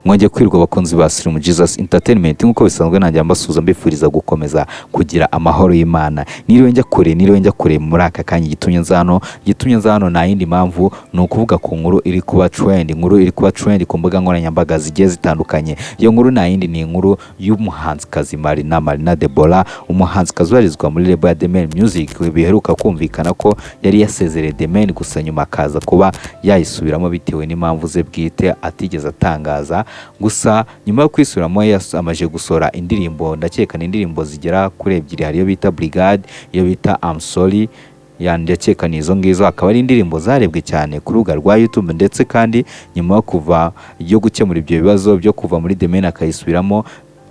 Mwongeye kwirwa, abakunzi ba Slim Jesus Entertainment. Nk'uko bisanzwe, nanjye mbasuhuza, mbifuriza gukomeza kugira amahoro y'Imana. Niriwe njya kure muri aka kanya. Igitumye nza hano nta yindi mpamvu, ni ukuvuga ku nkuru iri kuba trend, inkuru iri kuba trend ku mbuga nkoranyambaga zigiye zitandukanye. Iyo nkuru nta yindi, ni inkuru y'umuhanzikazi Marina Deborah, umuhanzikazi ubarizwa muri label ya The Mane Music. Biheruka kumvikana ko yari yasezereye The Mane, gusa nyuma akaza kuba yayisubiramo bitewe n'impamvu ze bwite atigeze atangaza. Gusa nyuma yo kwisubiramo, amaze gusohora indirimbo, ndakeka ni indirimbo zigera kuri ebyiri. Hari iyo bita Brigade, iyo bita I'm Sorry, ya ndakeka ni izo ngizo, akaba ari indirimbo zarebwe cyane ku rubuga rwa YouTube. Ndetse kandi nyuma yo kuva yo gukemura ibyo bibazo byo kuva muri The Mane akayisubiramo,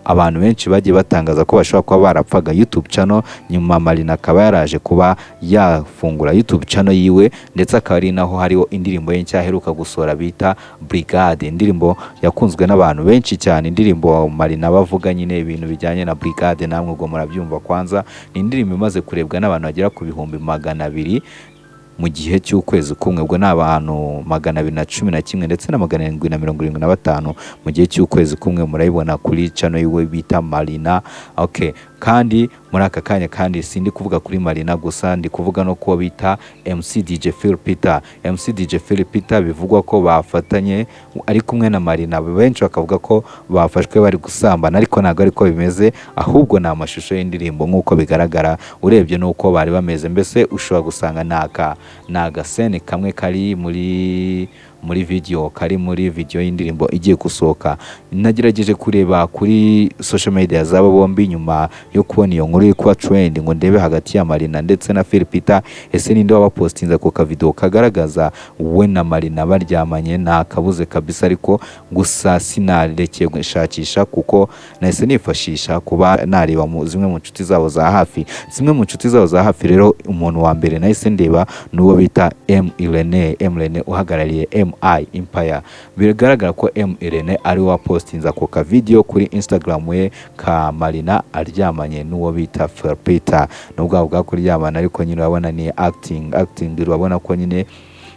abantu benshi bagiye batangaza ko bashobora kuba barapfaga YouTube channel. Nyuma Marina akaba yaraje kuba yafungura YouTube channel yiwe, ndetse akaba ari naho hariho indirimbo ye nshya aheruka gusohora bita Brigade, indirimbo yakunzwe n'abantu benshi cyane. Indirimbo Marina bavuga nyine ibintu bijyanye na Brigade, namwe ubwo murabyumva. Kwanza ni indirimbo imaze kurebwa n'abantu bagera ku 200,000 mu gihe cy'ukwezi kumwe. Ubwo ni abantu 211 ndetse na 775 mu gihe cy'ukwezi kumwe. Murayibona kuri channel yiwe bita Marina. Okay, kandi muri aka kanya kandi sindi kuvuga kuri Marina gusa, ndi kuvuga no kuwo bita MC DJ Phil Peter. MC DJ Phil Peter bivugwa ko bafatanye ari kumwe na Marina, benshi bakavuga ko bafashwe bari gusambana, ariko ntabwo ariko bimeze, ahubwo ni amashusho y'indirimbo. Nk'uko bigaragara, urebye n'uko bari bameze, mbese ushobora gusanga ni agasene kamwe kari muri video, kari muri video y'indirimbo igiye gusohoka. Nagerageje kureba kuri social media z'aba bombi nyuma yo kubona iyo nkuru iri kuba trend, ngo ndebe hagati ya Marina ndetse na Phil Peter, ese ninde wabapostinze ako kavideo kagaragaza we na Marina baryamanye? Nta kabuze kabisa, ariko gusa sinarekeye gushakisha, kuko nahise nifashisha kuba nareba mu zimwe mu nshuti zabo za hafi. Zimwe mu nshuti zabo za hafi rero, umuntu wa mbere nahise ndeba ni uwo bita M Irene, M Irene uhagarariye MI Empire. Bigaragara ko M Irene ari we wapostinze ako ka video kuri Instagram ye ka Marina aryamanye n'uwo bita Phil Peter. Nubwo bwa kuryamana, ariko nyine urabona ni acting, urabona ko nyine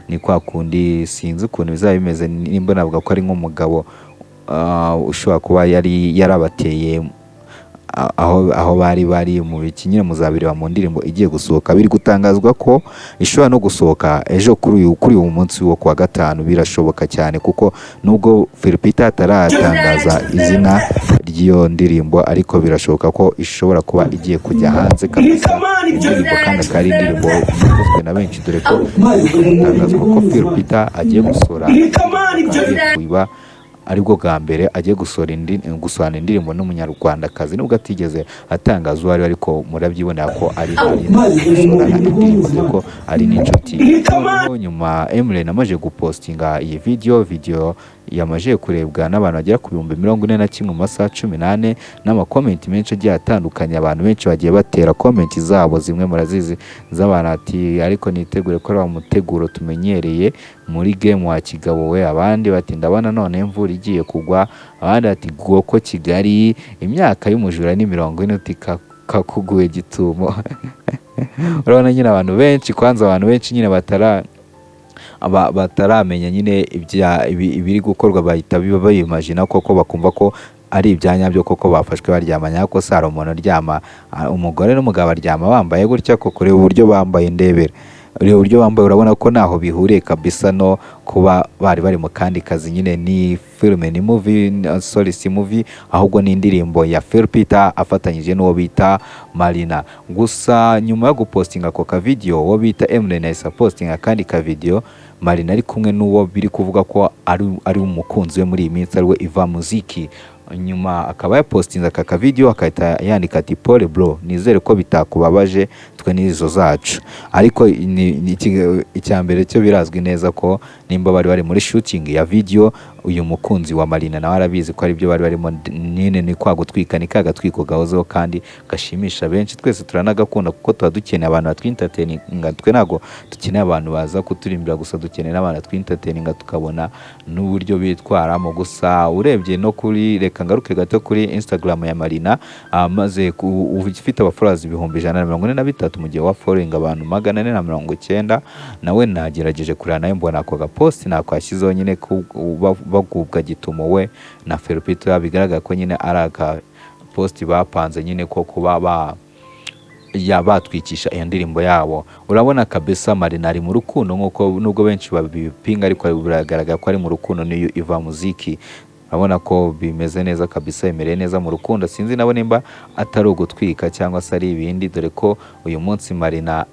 ni kwa kundi, sinzi ukuntu bizaba bimeze, nimba navuga ko ari nk'umugabo ushobora kuba yari yarabateye aho bari mu biki nyine. Muzabireba mu ndirimbo igiye gusohoka. Biri gutangazwa ko ishobora no gusohoka ejo, kuri uyu munsi wo kuwa gatanu. Birashoboka cyane, kuko nubwo Phil Peter ataratangaza izina ry'iyo ndirimbo, ariko birashoboka ko ishobora kuba igiye kujya hanze kabisa. Indirimbo kandi akaba ari indirimbo yitezwe na benshi, dore ko gutangazwa ko Phil Peter agiye gusohora, agiye kuba aribwo bwa mbere agiye gusohora indirimbo n'umunyarwandakazi, nubwo atigeze atangaza uwo ari we, ariko murabyibonera ko ari Marina gusohorana indirimbo, dore ko ari n'inshuti. Noneho nyuma Eminem amaze gupostinga iyi video yamaze kurebwa n'abantu bagera ku 41,000 mu masaha 14, n'amakomenti menshi agiye atandukanye. Abantu benshi bagiye batera komenti zabo, zimwe murazizi z'abantu ati: "Ariko nitegure ko ari wa muteguro tumenyereye muri game wa kigabo we." Abandi bati: "Ndabona none imvura igiye kugwa." Abandi bati: "Goko Kigali, imyaka y'umujura ni 40, uti kakuguye gitumo." Urabona nyine abantu benshi, kwanza abantu benshi nyine bataramenya nyine ibiri gukorwa, bahita bayimagina koko, bakumva ko ari ibya nyabyo koko bafashwe baryamanye. Ariko se hari umuntu uryama, umugore n'umugabo baryama bambaye gutya koko? Reba uburyo bambaye, ndebera, reba uburyo bambaye, urabona ko ntaho bihuriye kabisa no kuba bari bari mu kandi kazi. Nyine ni filime, ni movie, sorry, si movie, ahubwo ni indirimbo ya Phil Peter afatanyije n'uwo bita Marina. Gusa nyuma yo gupostinga ako ka video, uwo bita Eminem yahise apostinga akandi ka video Marina ari kumwe n'uwo biri kuvuga ko ari umukunzi we muri iyi minsi, ariwe Iva Muziki. Nyuma akaba yapostinze aka ka video, akahita yandika ati: "Pole bro, nizere ko bitakubabaje, twe n'izo zacu." Ariko icya mbere cyo birazwi neza ko nimba bari bari muri shooting ya video, uyu mukunzi wa Marina nawe arabizi ko aribyo bari barimo. Nyine ni kwa gutwika, ni ka gatwiko gahozeho kandi gashimisha benshi. Twese turanagakunda, kuko tuba dukeneye abantu batwintertaininga. Twe ntabwo dukeneye abantu baza kuturimbira gusa, dukeneye n'abantu batwintertaininga, tukabona n'uburyo bitwaramo. Gusa urebye no kuri, reka Reka ngaruke gato kuri Instagram ya Marina, maze ufite abafollowers 143,000, mu gihe wa following abantu 490. Nawe nagerageje kureba, nawe mbona ako gapost nako yashyizeho nyine bagubwa gitumo we na Phil Peter. Bigaragara ko nyine ari aka post bapanze nyine ko kuba ba ya batwikisha iyo ndirimbo yabo. Urabona kabisa Marina ari mu rukundo, nk'uko nubwo benshi babipinga, ariko biragaragara ko ari mu rukundo n'iyo Iva Muziki. Urabona ko bimeze neza kabisa, bemereye neza mu rukundo. Sinzi nabo nimba atari ugutwika cyangwa se ari ibindi, dore ko uyu munsi Marina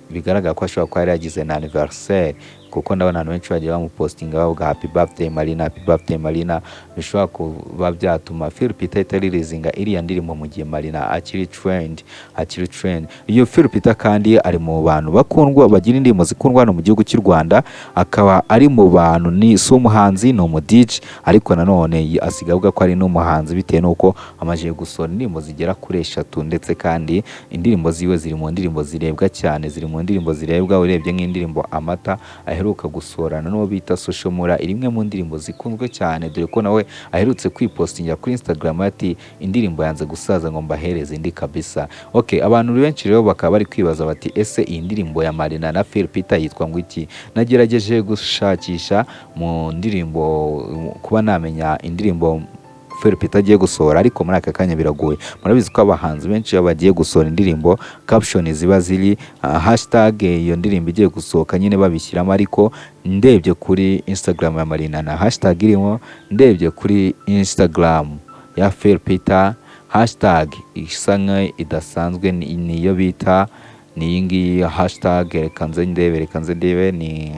bigaragara ko ashobora kuba yari yagize na anniversaire, kuko ndabona abantu benshi bagiye bamupostinga bavuga "Happy birthday Marina, happy birthday Marina". Bishobora kuba byatuma Phil Peter ahita releasinga iriya ndirimbo mu gihe Marina akiri trend, akiri trend. Iyo Phil Peter kandi ari mu bantu bakundwa, bagira indirimbo zikundwa hano mu gihugu cy'u Rwanda, akaba ari mu bantu, ni si umuhanzi, ni umu DJ, ariko nanone asigaye avuga ko ari n'umuhanzi bitewe n'uko amaze gusohora indirimbo zigera kuri eshatu, ndetse kandi indirimbo ziwe ziri mu ndirimbo zirebwa cyane, ziri mu ndirimbo zirebwa. Urebye nk'indirimbo Amata aheruka gusohorana n'uwo bita Social Mula, iri imwe mu ndirimbo zikunzwe cyane, dore ko nawe aherutse kwipostingira kuri Instagram ati "Indirimbo yanze gusaza, ngo mbahereze indi kabisa". Okay, abantu benshi rero bakaba bari kwibaza bati: "Ese iyi ndirimbo ya Marina na Phil Peter yitwa ngo iki?" Nagerageje gushakisha mu ndirimbo kuba namenya indirimbo Phil Peter agiye gusohora, ariko muri aka kanya biragoye. Murabizi ko abahanzi benshi iyo bagiye gusohora indirimbo, caption ziba ziri hashtag iyo ndirimbo igiye gusohoka nyine babishyiramo, ariko ndebye kuri Instagram ya Marina na hashtag irimo, ndebye kuri Instagram ya Phil Peter, hashtag isa nka idasanzwe niyo bita, ni iyi ngiyi hashtag. Reka nze ndebe, reka nze ndebe, ni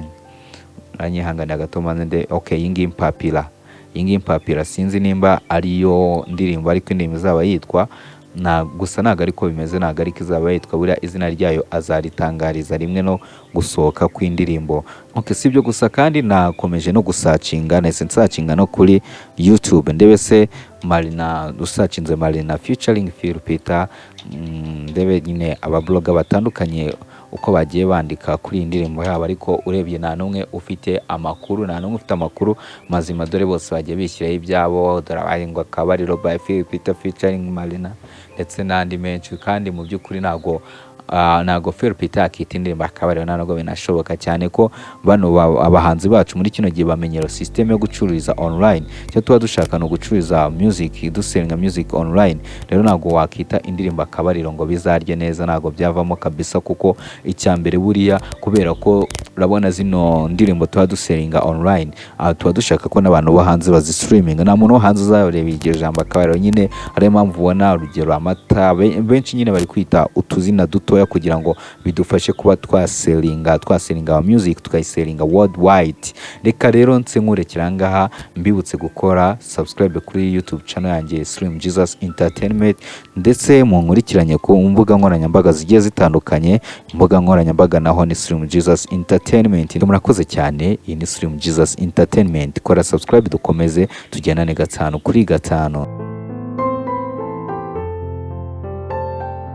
aranyihanganira gato maze nde. Okay, iyi ngiyi Mpapira, iyi ngiyi Mpapira, sinzi nimba ariyo ndirimbo, ariko indirimbo izaba yitwa na gusa ntabwo ariko bimeze, ntabwo ariko izaba yitwa. Buriya izina ryayo azaritangariza rimwe no gusohoka kw'indirimbo. Okay, si ibyo gusa kandi, nakomeje no gusearchinga, nahise nsearchinga no kuri YouTube ndebe se Marina, usearchinze Marina featuring Phil Peter, ndebe nyine ababloga batandukanye uko bagiye bandika kuri iyi ndirimbo yabo, ariko urebye nta n'umwe ufite amakuru, nta n'umwe ufite amakuru mazima, dore bose bagiye bishyiraho ibyabo. Dore abaye ngo Akabariro by Phil Peter featuring Marina, ndetse n'andi menshi. Kandi mu by'ukuri ntabwo Phil Peter yakita indirimbo Akabariro, nta nubwo binashoboka cyane ko bano abahanzi bacu muri kino gihe bamenyera system yo gucururiza online. Icyo tuba dushaka ni ugucururiza music, dusellinga music online. Rero ntabwo wakita indirimbo Akabariro ngo bizarye neza, ntabwo byavamo kabisa, kuko icya mbere buriya kubera ko urabona zino ndirimbo tuba dusellinga online, tuba dushaka ko n'abantu bo hanze bazistreaminga. Nta muntu wo hanze uzareba iryo jambo Akabariro nyine. Ariyo mpamvu ubona urugero Amata, benshi nyine bari kwita utuzina dutoya kugira ngo bidufashe kuba twasellinga our music, tukayisellinga worldwide. Reka rero nse nkurekera aha ngaha, mbibutse gukora subscribe kuri YouTube channel yanjye Slim Jesus Entertainment, ndetse munkurikiranye ku mbuga nkoranyambaga zigiye zitandukanye. Imbuga nkoranyambaga naho ni Slim Jesus Entertainment. Murakoze cyane, iyi ni Slim Jesus Entertainment. Kora subscribe dukomeze tugendane gatanu kuri gatanu.